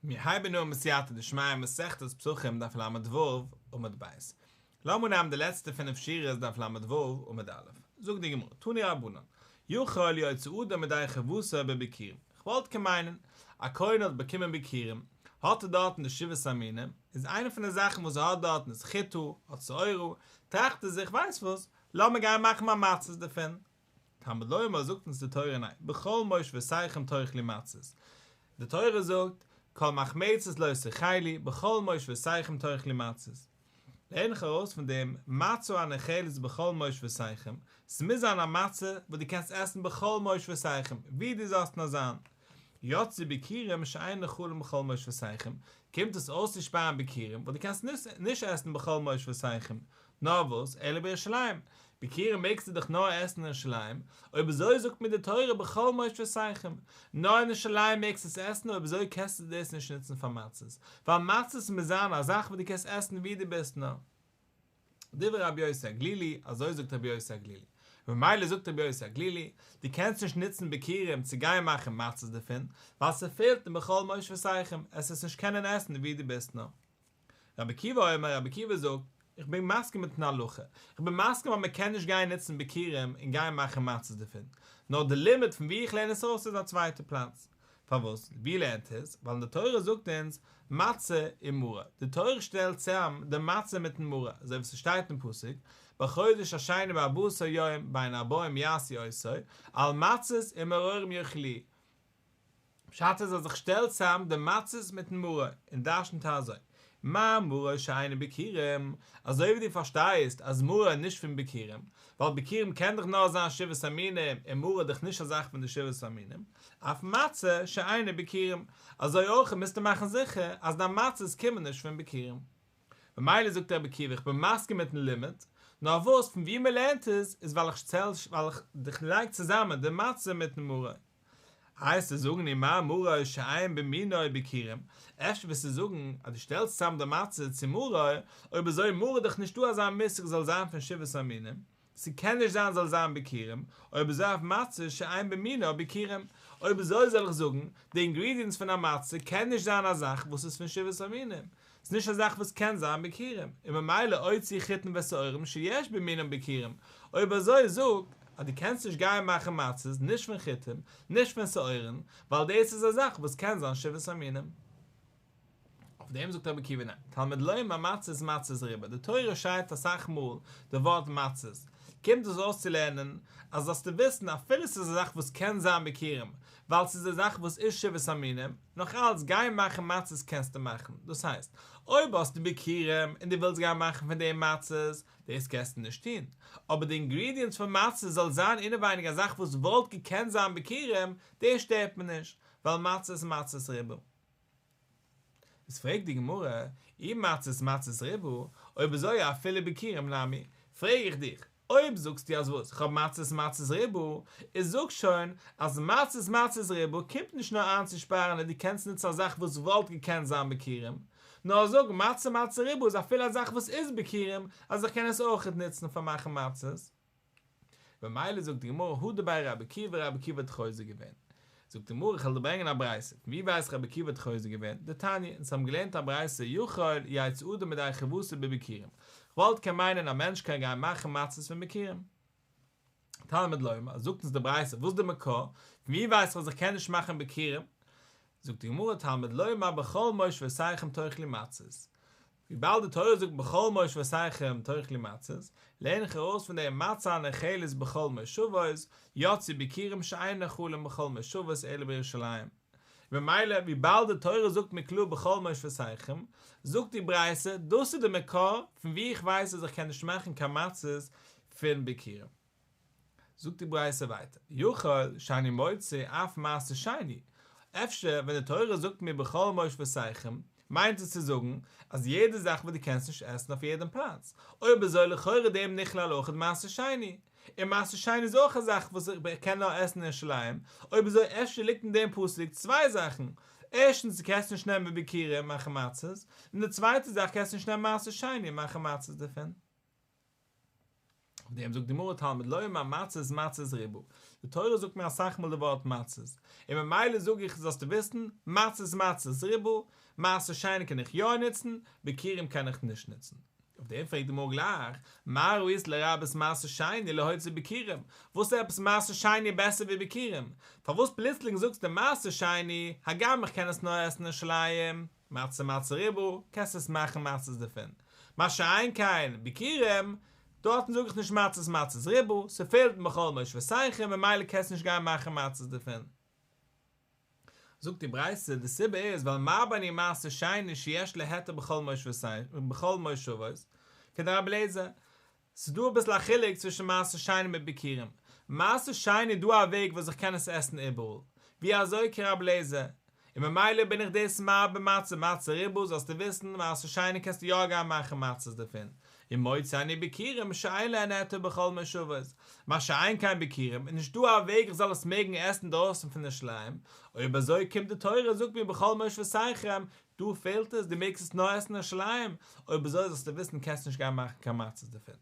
מיר הייבן אן בסייעתא דשמיא מסכת פסחים דף ל"ו עמוד ב'. לאמיר נעמען די לעצטע פינף שורות דף ל"ו עמוד א'. זאגט די גמרא, תנו רבנן, יכול יוצא אדם ידי חובתו בביכורים, כ'וואלט קען מיינען, א כהן האט באקומען ביכורים, האט ער דארטן די שבעת המינים, איז איינע פון די זאכן וואס ער האט דארטן איז חיטה, האט שעורה, טראכט ער זיך, ווייסט וואס, לאמיר גיין מאכן מיין מצות דערפון. תלמוד לומר זאגט אונז די תורה ניין, בכל מושבותיכם תאכלו מצות, די תורה זאגט, כל מחמצת לא תאכלו, בכל מושבותיכם תאכלו מצות. לערן איך ארויס פון דעם, מצה הנאכלת בכל מושבותיכם, ס'מוז זיין א מצה וואס דו קענסט עסן בכל מושבותיכם, וואו דו זאלסט נאר זיין. יצאו ביכורים שאין נאכלים בכל מושבותיכם, קומט עס אויסצושפארן ביכורים וואס דו קענסט נישט עסן בכל מושבותיכם, נאר וואס, אלא בירושלים, ביכורים מעגסטו דאך נאר עסן אין ירושלים, אויב אזוי זאגט מיר די תורה בכל מושבותיכם, נאר אין ירושלים מעגסטו עס עסן אויב אזוי קענסטו דאס נישט נוצן פאר מצות, ווייל מצות מוז זיין א זאך וואס דו קענסט עסן וואו דו ביסט נאר. דברי רבי יוסי הגלילי, אזוי זאגט רבי יוסי הגלילי. ממילא זאגט רבי יוסי הגלילי, דו קענסט נישט נוצן ביכורים צו גיין מאכן מצות דערפון, ווייל ס'פעלט אין בכל מושבותיכם, עסט עס נישט קענען עסן וואו דו ביסט נאר. רבי עקיבא אומר, רבי עקיבא זאגט, איך בין מסכים מיטן הלכה, איך בין מסכים אז מען קען נישט גיין נוצן ביכורים און גיין מאכן מצות דערפון, נאר די לימוד פון וואו איך לערן עס אויס איז א צווייטע פלאץ. פארוואס? וואו לערנט עס? ווייל די תורה זאגט אונז מצה ומרור, די תורה שטעלט צאם די מצה מיטן מרור, אזוי ווי ס'שטייט אין פסוק, בחודש השני בארבעה עשר יום בין הערבים יעשו אותו, על מצות ומרורים יאכלוהו, פשט איז אז איך שטעל צאם די מצות מיטן מרור און דרשנ'ט ער אזוי, מה מרור שאינו ביכורים, אזוי ווי דו פארשטייסט אז מרור איז נישט פון ביכורים, ווייל ביכורים קען דאך נאר זיין שבעת המינים און מרור איז דאך נישט א זאך פון די שבעת המינים, אף מצה שאינה ביכורים, אזוי אויך מוזטו מאכן זיכער אז דיין מצות קומען נישט פון ביכורים. ממילא זאגט רבי עקיבא איך בין מסכים מיטן לימוד, נאר וואס פון ווי מ'לערנט עס איז ווייל איך שטעל ווייל איך לייג צוזאמען די מצה מיטן מרור. וועסטו זאגן ומה מרור שאין במינו ביכורים, אפשר וועסטו זאגן אז דו שטעלסט צוזאם די מצה צו מרור, אויב אזוי מרור איז דאך נישטא אזא מושג זאל זיין פון שבעת המינים, ס'קען נישט זיין זאל זיין ביכורים, אויב אזוי אף מצה שאין במינה ביכורים, אויב אזוי זאל איך זאגן, די אינגרידיענטס פון א מצה קען נישט זיין א זאך וואס איז פון שבעת המינים, ס'איז נישט א זאך וואס קען זיין ביכורים, און ממילא אוציא חיטין ושעורים שיש במינם ביכורים, אויב אזוי זאג אז דו קענסט נישט גיין מאכן מצות נישט פון חיטים, נישט פון שעורים, ווייל דאס איז א זאך וואס קען זיין שבעת המינים. אויף דעם זאגט רבי עקיבא ניין, תלמוד לומר מצות מצות ריבה, די תורה שרייבט אסאך מאל די ווארט מצות, קומט דאס אויס צו לערנען אז זאלסטו וויסן אפילו ס'איז א זאך וואס קען זיין ביכורים, ווייל ס'איז א זאך וואס איז שבעת המינים, נאך אלץ גיין מאכן מצות קענסטו מאכן, דאס הייסט, אויב האסטו ביכורים און דו ווילסט גיין מאכן פון דעם מצות, דאס קענסטו נישט טון, אבער די אינגרידיענטס פון מצות זאל זיין אינעווייניג א זאך וואס וואלט געקענט זיין ביכורים, דאס שטערט מיר נישט, ווייל מצות מצות ריבה. איז פרעגט די גמרא, אי מצות מצות ריבה, אויב אזוי אפילו ביכורים נמי, פרעג איך דיך, אויב זאגסטו אז וואס, כ'האב מצות מצות ריבה, איז זאג שוין אז מצות מצות ריבה קומט נישט נאר איינצושפארן אז דו קענסט נוצן א זאך וואס וואלט געקענט זיין ביכורים, נאר זאג מצה מצה ריבה איז אפילו א זאך וואס איז ביכורים אז איך קען עס אויכעט נוצן פאר מאכן מצות. ממילא זאגט די גמרא הדר ביה רבי עקיבא רבי עקיבא האט חוזר געווען. זאגט די גמרא איך וועל דיר ברענגען א ברייתא, פון ווי ווייס איך רבי עקיבא האט חוזר געווען? דתניא, אונז האבן געלערנט א ברייתא יכול יצא אדם ידי חובתו בביכורים, כ'וואלט קען מיינען א מענטש קען גיין מאכן מצות פון ביכורים. תלמוד לומר, זאגט אונז די ברייתא וואס איז די מקור, פון ווי ווייס איך אז איך קען נישט מאכן ביכורים? זאגט די גמרא תלמוד לומר בכל מושבותיכם תאכלו מצות, וויבאלד די תורה זאגט בכל מושבותיכם תאכלו מצות, לערן איך ארויס פון דעם מצה הנאכלת בכל מושבות, יצאו ביכורים שאין נאכלים בכל מושבות אלא בירושלים. ממילא וויבאלד די תורה זאגט מיר קלאר בכל מושבותיכם, זאגט די ברייתא דאס איז די מקור פון וואו איך ווייס אז איך קען נישט מאכן קיין מצות פון ביכורים. זאגט די ברייתא ווייטער, יכול שאני מוציא אף מעשר שני, אפשר ווען די תורה זאגט מיר בכל מושבותיכם, מיינט עס צו זאגן אז יעדע זאך וואס דו קענסט נישט עסן אויף יעדן פלאץ, אויב אזוי לכאורה דעם נכלל אויך מעשר שני, און מעשר שני איז אויך א זאך וואס איך קען נאר עסן אין ירושלים, אויב אזוי אפשר ליגט אין דעם פסוק צוויי זאכן, ערשטנס דו קענסט נישט נעמען ביכורים מאכן מצות, און די צווייטע זאך קענסט נישט נעמען מעשר שני און מאכן מצות דערפון. אויף דעם זאגט די גמרא תלמוד לומר מצות מצות ריבה. די תורה זאגט מיר אסאך מאל די ווארט מצות, און ממילא זאג איך זאלסטו וויסן, מצות מצות ריבה, מעשר שני קען איך יא נוצן, ביכורים קען איך נישט נוצן. אויף דעם פרעגט די גמרא גלייך, מה ראית לרבות מעשר שני להוציא ביכורים, וואס איז עפעס מעשר שני בעסער ווי ביכורים? פארוואס פלוצלינג זאגסטו מעשר שני, הגם איך קען עס נאר עסן אין ירושלים, מצה מצה ריבה, קענסט עס מאכן מצות דערפון. מה שאין כן ביכורים, דארטן זאג איך נישט מצות מצות ריבה, ס'פעלט בכל מושבותיכם ממילא קענסט נישט גיין מאכן מצות דערפון. זאגט די ברייתא, די סיבה איז ווייל מרבה אני מעשר שני שיש לו היתר בכל מושבות, כדרבי אליעזר, ס'איז דא אביסל א חילוק צווישן מעשר שני מיט ביכורים, מעשר שני איז דא א וועג וואס איך קען עס עסן איבעראל, ווי אזוי כרבי אליעזר, און ממילא בין איך דאס מרבה מצה מצה ריבה זאלסטו וויסן מעשר שני קענסטו יא גיין מאכן מצות דערפון, ומוציא אני ביכורים שאין להן היתר בכל מושבות, מה שאין כן ביכורים איז נישט דא א וועג איך זאל עס מעגן עסן אינדרויסן פון ירושלים, אויב אזוי קומט די תורה און זאגט מיר בכל מושבותיכם, דא פעלט עס, דו מעגסט עס נאר עסן אין ירושלים, אויב אזוי זאלסטו וויסן קענסט נישט גיין מאכן קיין מצות דערפון.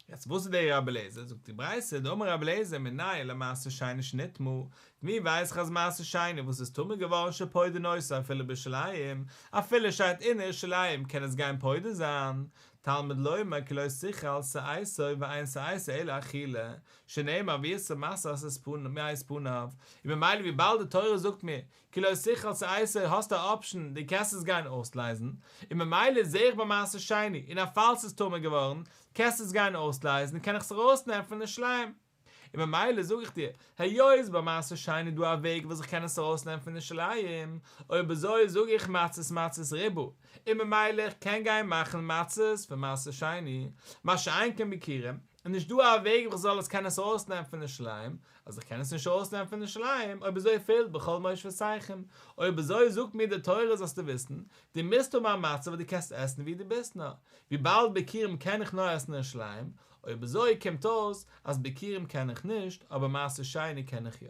יעצט וואס איז דער רבי אליעזר? זאגט די ברייתא, דאמר רבי אליעזר מנין למעשר שני שנטמא, ווי ווייס איך אז מעשר שני וואס איז טמא געווארן שפודין אותו אפילו בירושלים, אפילו שטייט אין ירושלים קען עס גיין פודה זיין, תלמוד לומר כי לא תוכל שאתו ואין שאתו אלא אכילה, שנאמר וישא משאת מאת פניו, און ממילא וויבאלד די תורה זאגט מיר כי לא תוכל שאתו האסט א אפשן דו קענסט עס גיין אויסלייזן, און ממילא זעה איך ביי מעשר שני, און א פאל ס'איז טמא געווארן, קענסט עס גיין אויסלייזן קען איך עס ארויסנעמען פון ירושלים. און ממילא זאג איך דיר, היות ביי מעשר שני איז דא א וועג וואס איך קען עס ארויסנעמען פון ירושלים, אויב אזוי זאג איך מצות מצות ריבה, און ממילא איך קען גיין מאכן מצות פון מעשר שני, מה שאין כן ביכורים, איז נישט דא א וועג ווי איך זאל עס קענען עס ארויסנעמען פון ירושלים, אז איך קען עס נישט ארויסנעמען פון ירושלים, אויב אזוי פעלט בכל מושבותיכם, אויב אזוי זאגט מיר די תורה זאלסטו וויסן, דו מוזט האבן א מצה וואס דו קענסט עסן ווי דו ביסט נאר, וויבאלד ביכורים קען איך נאר עסן אין ירושלים, אויב אזוי קומט אויס אז ביכורים קען איך נישט, אבער מעשר שני קען איך יא.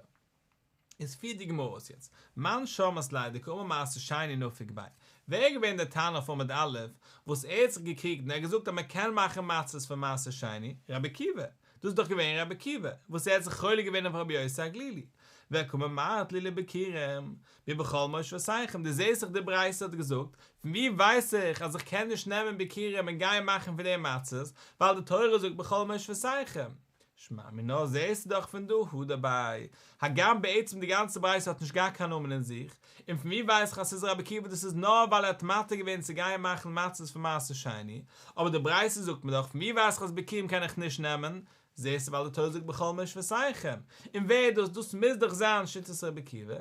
איז פירט די גמרא אויס יעצט, מאן שמעת ליה דקאמר מעשר שני נפיק ביה, ווער איז געווען דער תנא אויף עמוד א' וואס ער האט זיך געקריגט און ער האט געזאגט אז מען קען מאכן מצות פון מעשר שני, רבי עקיבא, דאס איז דאך געווען רבי עקיבא וואס ער האט זיך חולק געווען אויף רבי יוסי הגלילי, והקאמר מר תלוי לביכורים, מבכל מושבותיכם, דו זעסט דאך די ברייתא האט געזאגט, פון ווי ווייס איך אז איך קען נישט נעמען ביכורים און גיין מאכן פון דעם מצות, ווייל די תורה זאגט בכל מושבותיכם. שמע מינה זעסטו דאך פון דא הדר ביה, הגם בעצם די גאנצע ברייתא האט נישט געהאט קיין נאמען אין זיך, און פון ווי ווייס איך אז ס'איז רבי עקיבא דאס איז נאר ווייל ער האט מתיר געווען צו גיין מאכן מצות פון מעשר שני, אבער די ברייתא זאגט מיר דאך פון ווי ווייס איך אז ביכורים קען איך נישט נעמען, זעסטו ווייל די תורה זאגט בכל מושבותיכם, און ווער איז דאס דאס מוז דאך זיין שיטת רבי עקיבא,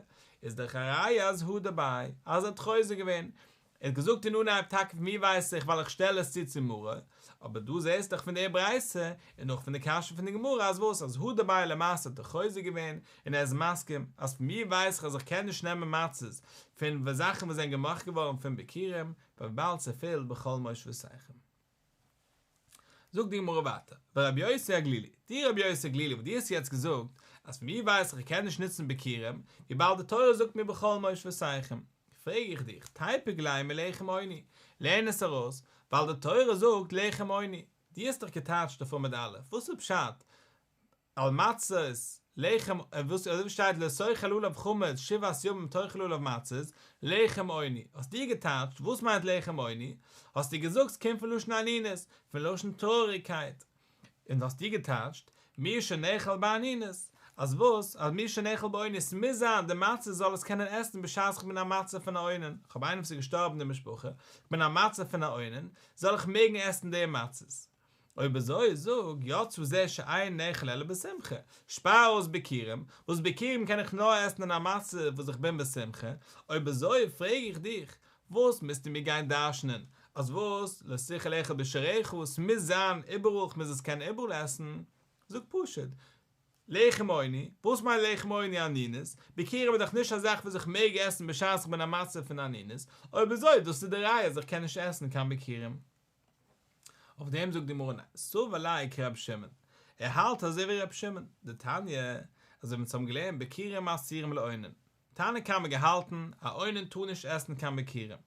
איז דאך א ראיה אז הדר ביה, אז ער האט חוזר געווען, ער האט געזאגט אין אנהייב טאקע פון ווי ווייס איך ווייל איך שטעל עס צו צו מרור, אבער דא זעסטו דאך פון די ברייתא און אויך פון די קשיא פון די גמרא אז וואס אז הדר ביה למעשה האט ער חוזר געווען און ער איז מסכים אז פון ווי ווייס איך אז איך קען נישט נעמען מצות פון זאכן וואס זענען געמאכט געווארן פון ביכורים וויבאלד ס'פעלט בכל מושבותיכם. זאגט די גמרא ווייטער, ורבי יוסי הגלילי, דו רבי יוסי הגלילי וואס דו האסט יעצט געזאגט אז פון ווי ווייס איך איך קען נישט נוצן ביכורים וויבאלד די תורה זאגט מיר בכל מושבותיכם, פרעג איך דיך, תיפוק ליה מלחם עוני, לערן עס ארויס, ווייל די תורה זאגט לחם עוני, דו האסט דאך געטייטשט אויף עמוד א', וואס איז פשט על מצות, לחם, וואס אזוי ווי שטייט לא תאכל עליו חמץ שבעת ימים תאכל עליו מצות, לחם עוני, האסטו געטייטשט וואס מיינט לחם עוני? האסטו געזאגט ס'קומט פון לשון אנינות, פון לשון טרויעריגקייט, און האסטו געטייטשט מי שנאכל באנינות, אז וואס? אז מי שנאכל בעוני, ס'מוז זיין די מצות זאל עס קענען עסן בשעת כ'בין א מצב פון א אונן, כ'האב איינעם וואס איז געשטארבן אין די משפחה, כ'בין א מצב פון א אונן, זאל איך מעגן עסן די מצות? אויב אזוי זאג, יצא זה שאין נאכל אלא בשמחה, שפאר אויס ביכורים, וואס ביכורים קען איך נאר עסן אין א מצב וואס איך בין בשמחה, אויב אזוי פרעג איך דיך, וואס מוזטו מיר גיין דרש'נען, אז וואס, לא תוכל לאכול בשעריך, ס'מוז זיין איבעראל, כ'מוז עס קענען איבעראל עסן, זאג פשוט, לחם עוני, וואס מיינט לחם עוני אנינות? ביכורים איז דאך נישט א זאך וואס איך מעג עסן בשעת איך בין אין א מצב פון אנינות, אויב אזוי דאס איז די ראיה אז איך קען נישט עסן קיין ביכורים. אויף דעם זאגט די גמרא ניין, סבר ליה כרבי שמעון, ער האלט אזוי ווי רבי שמעון, דתניא, אזוי ווי אונז האבן געלערנט ביכורים אסורים לאונן, תנא קמא געהאלטן, א אונן טאר נישט עסן קיין ביכורים,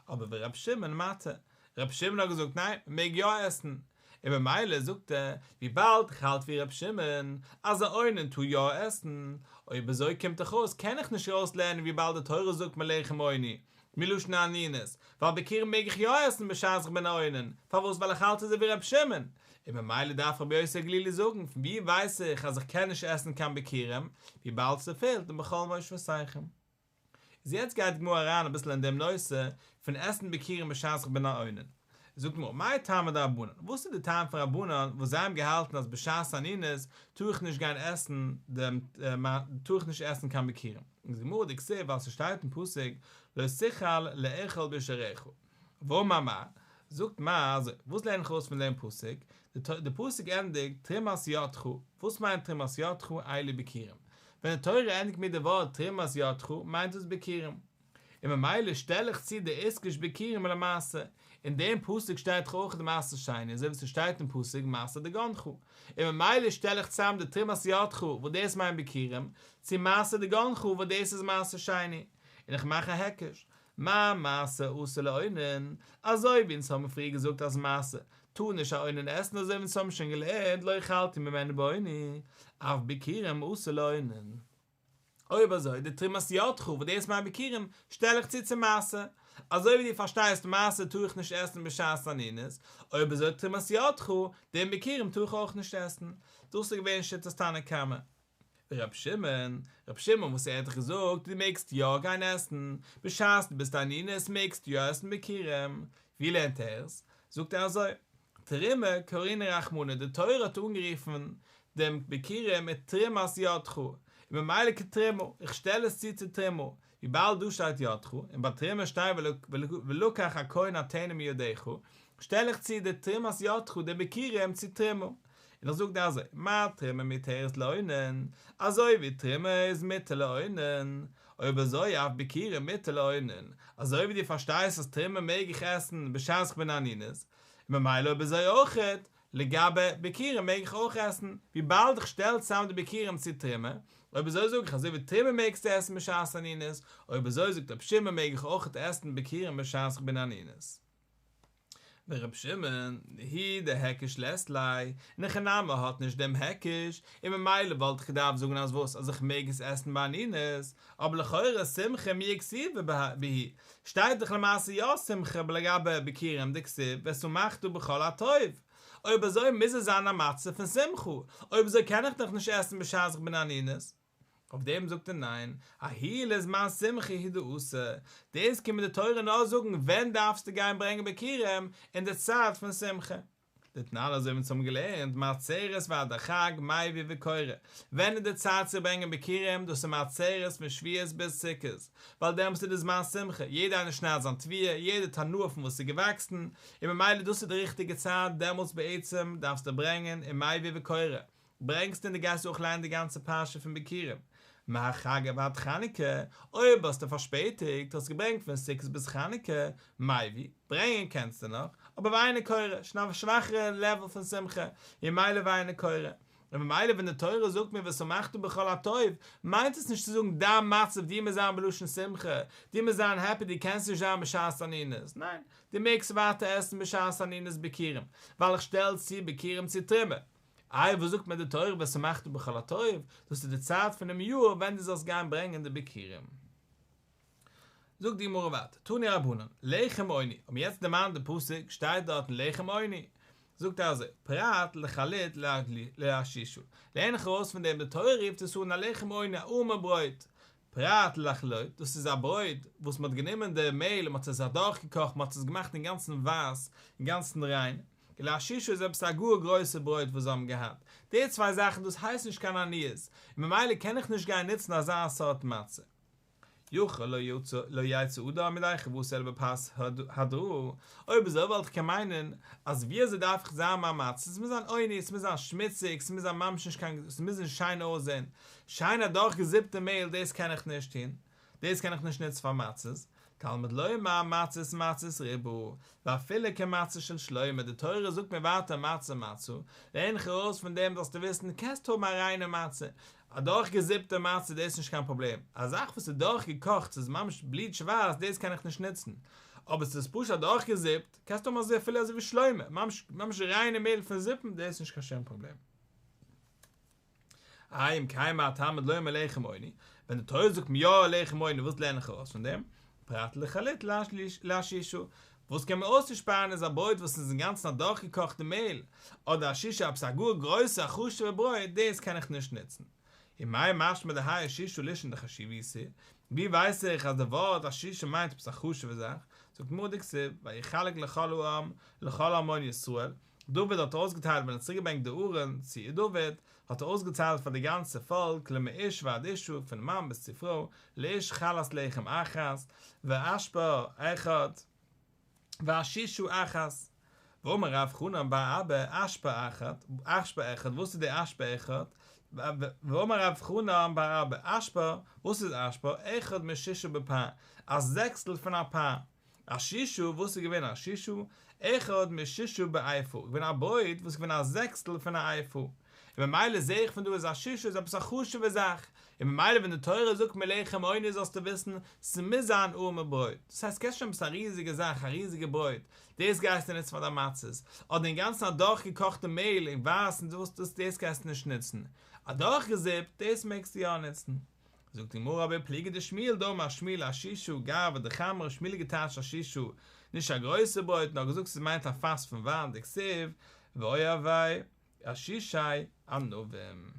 אבער ורבי שמעון מתיר, רבי שמעון האט געזאגט ניין, מען מעג יא עסן, און ממילא זאגט ער, וויבאלד איך האלט ווי ר' שמעון אז א אונן טאר יא עסן, אויב אזוי קומט דאך אויס קען איך נישט ארויסלערנען וויבאלד די תורה זאגט מיר לחם עוני, מלשון אנינות, ווייל ביכורים מעג איך יא עסן בשעת איך בין א אונן, פארוואס ווייל איך האלט אזוי ווי ר' שמעון, און ממילא דארף רבי יוסי הגלילי זאגן פון ווי ווייס איך אז איך קען נישט עסן קיין ביכורים, וויבאלד ס'פעלט אין בכל מושבותיכם. איז יעצט גייט די גמרא אריין אביסל אין דעם נושא פון עסן ביכורים בשעת איך בין א אונן. זאגט די גמרא, מאי טעמא דרבנן, וואס איז די טעם פון רבנן וואס זיי האבן געהאלטן אז בשעת אנינות טאר איך נישט גיין עסן דעם טאר איך נישט עסן קיין ביכורים? זאגט די גמרא דכתיב ווייל ס'שטייט אין פסוק לא תוכל לאכול בשעריך. ואמר מר, זאגט מר אזוי, וואס לערן איך ארויס פון דעם פסוק? די פסוק ענדיגט תרומת ידך, וואס מיינט תרומת ידך אלו ביכורים? ווען די תורה ענדיגט מיט די ווארט תרומת ידך מיינט דאס ביכורים. און ממילא שטעל איך צו די איתקש ביכורים למעשר, אין דעם פסוק שטייט דאך אויך די מעשר שני אזוי ווי ס'שטייט אין פסוק מעשר דגנך, און ממילא שטעל איך צוזאם די תרומת ידך וואס דאס מיינט ביכורים, צו מעשר דגנך וואס דאס איז מעשר שני, און איך מאך א היקש, מה מעשר אסור לאונן, אזוי ווי אונז האבן פריער געזאגט אז מעשר טאר נישט א אונן עסן אזוי ווי אונז האבן שוין געלערנט לא אכלתי ממנו בעוני, אף ביכורים אסור לאונן. אויב אזוי די תרומת ידך וואס דאס מיינט ביכורים שטעל איך צו צו מעשר, אזוי ווי דו פארשטייסט מעשר טאר איך נישט עסן בשעת אנינות, אויב אזוי תרומת ידך, דעם ביכורים טאר איך אויך נישט עסן. דאס איז געווען שיטת תנא קמא. ר' שמעון, ר' שמעון וואס ער האט דאך געזאגט דו מעגסט יא גיין עסן, בשעת דו ביסט אנינות מעגסטו יא עסן ביכורים, ווי לערנט ער עס? זאגט ער אזוי, תרומה קרינהו רחמנא, די תורה האט אנגערופן דעם ביכורים מיט תרומת ידך, און ממילא כתרומה, איך שטעל עס צו צו תרומה, וויבאלד דא שטייט ידך, און ביי תרומה שטייט ולקח הכהן הטנא מידך, שטעל איך צו די תרומת ידך די ביכורים צו תרומה. און איך זאג דיר אזוי, מה תרומה מותרת לאונן, אזוי ווי תרומה איז מותר לאונן, אויב אזוי אף ביכורים מותר לאונן, אזוי ווי דו פארשטייסט אז תרומה מעג איך עסן בשעת איך בין אנינות, ממילא אויב אזוי אויכעט, לגבי ביכורים מעג איך אויך עסן, וויבאלד איך שטעל צאם די ביכורים צו תרומה, אויב אזוי זאג איך אזוי ווי תרומה מעגסטו עסן בשעת אנינות, אויב אזוי זאגט רבי שמעון מעג איך אויכעט עסן ביכורים בשעת איך בין אנינות. ורבי שמעון, נהי דהיקש לית ליה, אין הכי נמי האט נישט דעם היקש, און ממילא וואלט איך געדארפט זאגן אז וואס אז איך מעג עס עסן באנינות, אבער לכאורה שמחה מיהא כתיבא בהו, שטייט דאך למעשה יא שמחה לגבי ביכורים דכתיב ושמחת בכל הטוב, אויב אזוי מוז עס זיין א מצב פון שמחה, אויב אזוי קען איך דאך נישט עסן בשעת איך בין אנינות. אויף דעם זאגט ער ניין, ההוא לזמן שמחה הוא דאתא, דאס קומט די תורה נאר זאגן ווען דארפסטו גיין ברענגען ביכורים, אין די צייט פון שמחה. דתנן אזוי ווי אונז האבן געלערנט מעצרת ועד החג מביא וקורא, ווען איז די צייט צו ברענגען ביכורים, דאס איז מעצרת פון שבועות ביז סוכות, ווייל דעמאלטס איז די זמן שמחה, יעדער איינער שניידט זיין תבואה, יעדער האט הנאה פון וואס איז געוואקסן, און ממילא דאס איז די ריכטיגע צייט, דעמאלטס בעצם דארפסטו ברענגען און מביא וקורא, ברענגסט און דו גייסט אויך ליינען די גאנצע פרשה פון ביכורים, מהחג ועד חנוכה, אויב האסטו פארשפעטיגט, האסט געברענגט פון סוכות ביז חנוכה, מביא, ברענגען קענסטו נאך, אבער ואינו קורא, שוין א שוואכערע לעוול פון שמחה, ממילא ואינו קורא. און ממילא ווען די תורה זאגט מיר ושמחת בכל הטוב, מיינט עס נישט צו זאגן דיין מצב דו מוזט זיין בלשון שמחה, דו מוזט זיין העפי דו קענסט נישט זיין בשעת אנינות, ניין, דו מעגסט ווייטער עסן בשעת אנינות ביכורים, ווייל איך שטעל צו ביכורים צו תרומה. איי וואס זאגט מיר די תורה ושמחת בכל הטוב, דאס איז די צייט פונעם יאר ווען דו זאלסט גיין ברענגען די ביכורים. זאגט די גמרא ווייטער, תנו רבנן, לחם עוני, האבן יעצט דערמאנט די פסוק, שטייט דארטן לחם עוני, זאגט ער אזוי, פרט לחלוט ולעשישה, לערן איך ארויס פון דעם די תורה רופט עס אן א לחם עוני א ארעמע ברויט, פרט לחלוט, דאס איז א ברויט וואס מען האט גענומען די מעהל און מען האט עס אדורכגעקאכט, מען האט עס געמאכט אינגאנצן ווייס, אינגאנצן ריין, ולעשישה איז עפעס א גאר גרויסע ברויט וואס זיי האבן געהאט, די צוויי זאכן דאס הייסט נישט קיין עניות, און ממילא קען איך נישט גיין נוצן אזא סארט מצה. יכול לא יצא אדם ידי חובתו אלא בפת הדרא, אויב אזוי וואלט איך קען מיינען אז ווי אזוי דארף איך זיין מיין מצה, עס מוז זיין עוני, עס מוז זיין שמוציג, עס מוז זיין ממש נישט קיין, עס מוז נישט שיין אויסזען, שיין אדורך געזיפטע מעהל דאס קען איך נישט טון, דאס קען איך נישט נוצן פאר מצות, תלמוד לומר מצות מצות ריבה, ואפילו כמצה של שלמה, די תורה זאגט מיר ווייטער מצה מצה, לערן איך ארויס פון דעם זאלסטו וויסן קענסט האבן א ריינע מצה, א דורך געזיפטע מצה דאס איז נישט קיין פראבלעם, א זאך וואס איז דורך געקאכט ס'איז ממש בליטש ווייס דאס קען איך נישט נוצן, אבער ס'איז פשוט אדורכגעזיפט, קענסטו האבן אזוי אפילו אזוי ווי שלמה, ממש ממש ריינע מעהל פון זיפן, דאס איז נישט קיין שום פראבלעם. איי אם כן מה תלמוד לומר לחם עוני, ווען די תורה זאגט מיר יא לחם עוני וואס לערן איך ארויס פון דעם? פרט לחלוט לעשישה, וואס קען מען אויסצושפארן איז א ברויט וואס איז אינגאנצן אדורכגעקאכטע מעהל, אדער עשישה עפעס א גאר גרויסע א חשוב'ע ברויט, דאס קען איך נישט נוצן. ומאי משמע דהאי עשישה לישנא דחשיבותא, ווי ווייס איך אז די ווארט עשישה מיינט עפעס א חשוב'ע זאך? זאגט די גמרא דכתיב, ויחלק לכל העם לכל המון ישראל, דוד האט אויסגעטיילט ווען ער האט צוריקגעברענגט די ארון צו עיר דוד, האט ער אויסגעטיילט פאר די גאנצע פאלק למאיש ועד אישה, פון מאן ביז צו פרוי, לאיש חלת לחם אחת, ואשפר אחד, ועשישה אחת. ואמר רב חנן בר אבא אשפר אחד, אשפר אחד, וואס איז די אשפר אחד? ואמר רב חנן בר אבא אשפר, וואס איז אשפר? אחד משישה בפר, א זעקסטל פון א פר. עשישה, וואס איז געווען עשישה? אחד משישה באיפה, געווען א ברויט וואס איז געווען א זעקסטל פון א איפה. און ממילא זעה איך פון דא אז עשישה איז עפעס א חשוב'ע זאך, און ממילא ווען די תורה זאגט מיר לחם עוני זאלסטו וויסן, ס'מוז זיין ארעמע ברויט. דאס הייסט קענסט נישט עפעס א ריזיגע זאך, א ריזיגע ברויט, דאס גייסטו נוצן פאר דיין מצות, אדער אינגאנצן אדורכגעקאכטע מעהל און ווייס און דאס דאס דאס גייסטו נישט נוצן, אדורכגעזיפט, דאס מעגסטו יא נוצן. זאגט די גמרא אבער פליגא דשמואל דאמר שמואל עשישה גרבא דחמרא שמואל האט געטייטשט עשישה נישט א גרויסע ברויט נאר געזאגט ס'מיינט א פאס פון וויין דכתיב ואוהבי עשישי ענבים.